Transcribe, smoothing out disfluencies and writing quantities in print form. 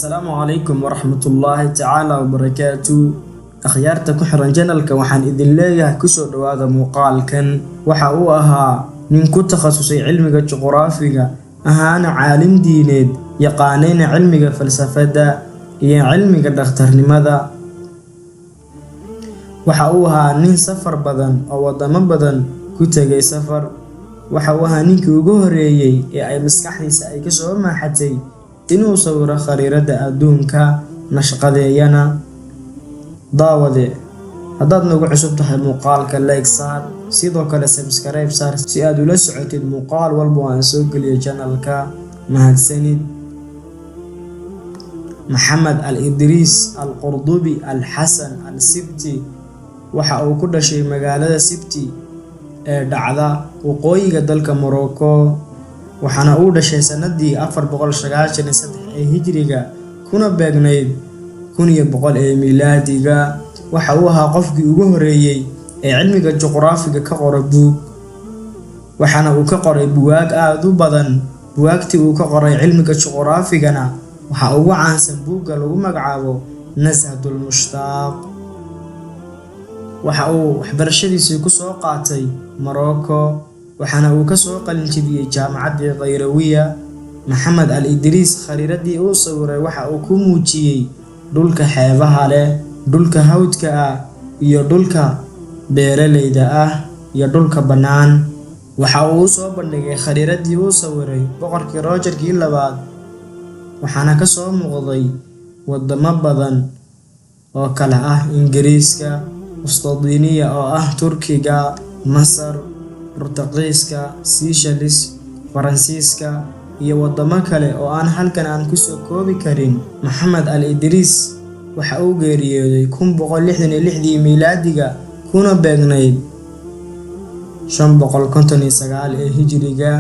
Assalaamu calaykum waraxmatullaahi tacaala wabarakaatu. Akhyaarta ku xiran channelka, waxaan idin leeyahay kusoo dhowaada muuqaalkan. Waxa uu ahaa nin ku takhasusay cilmiga juqraafiga, ahaana caalim diineed, yaqaanayna cilmiga falsafadda iyo cilmiga dhakhtarnimada. Waxa uu ahaa nin safar badan oo wadamo badan ku tegay safar. Waxa uu ahaa ninkii ugu horeeyey ee ay maskaxdiisa ay kasoo maaxatay inuu sawiro khariirada adduunka, nashqadeeyana. Daawade, haddaad nagu cusub tahay, muuqaalka like saar, sidoo kale subscribe saar si aad ula socotid muuqaal walba oo aan soo geliyo channelka. Mahadsanid. Maxamed Al Idriis Al Qurdubi Al Xasan Al Sibti waxa uu ku dhashay magaalada Sibti ee dhacda waqooyiga dalka Morocco, waxaana uu dhashay sanadii 493 ee Hijriga, kuna beegnayd 1100 ee Miilaadiga. Waxa uu ahaa qofkii ugu horeeyey ee cilmiga juqraafiga ka qora buug, waxaana uu ka qoray buwaag aada u badan. Buwaagtii uu ka qoray cilmiga juqraafigana waxaa ugu caansan buugga lagu magacaabo Nashatul Mushtaaq. Waxa uu waxbarashadiisii kusoo qaatay Morocco, waxaana uu kasoo qalinjibiyey Jaamacaddii Khayrawiya. Maxamed Al Idriis khariiradii uu sawiray waxa uu ku muujiyey dhulka xeebaha leh, dhulka hawdka ah iyo dhulka beeraleyda ah iyo dhulka bannaan. Waxa uu u soo bandhigay khariiradii uu sawiray boqorkii Rogerkii Labaad, waxaana kasoo muuqday wadamo badan oo kale ah Ingiriiska, Qustadiiniya oo ah Turkiga, Masar, Bortuqiiska, Seychelles, Faransiiska iyo wadamo kale oo aan halkan aan kusoo koobi karin. Maxamed Al Idriis waxa uu geeriyooday 1166dii miilaadiga, kuna beegnayd 559 ee Hijriga.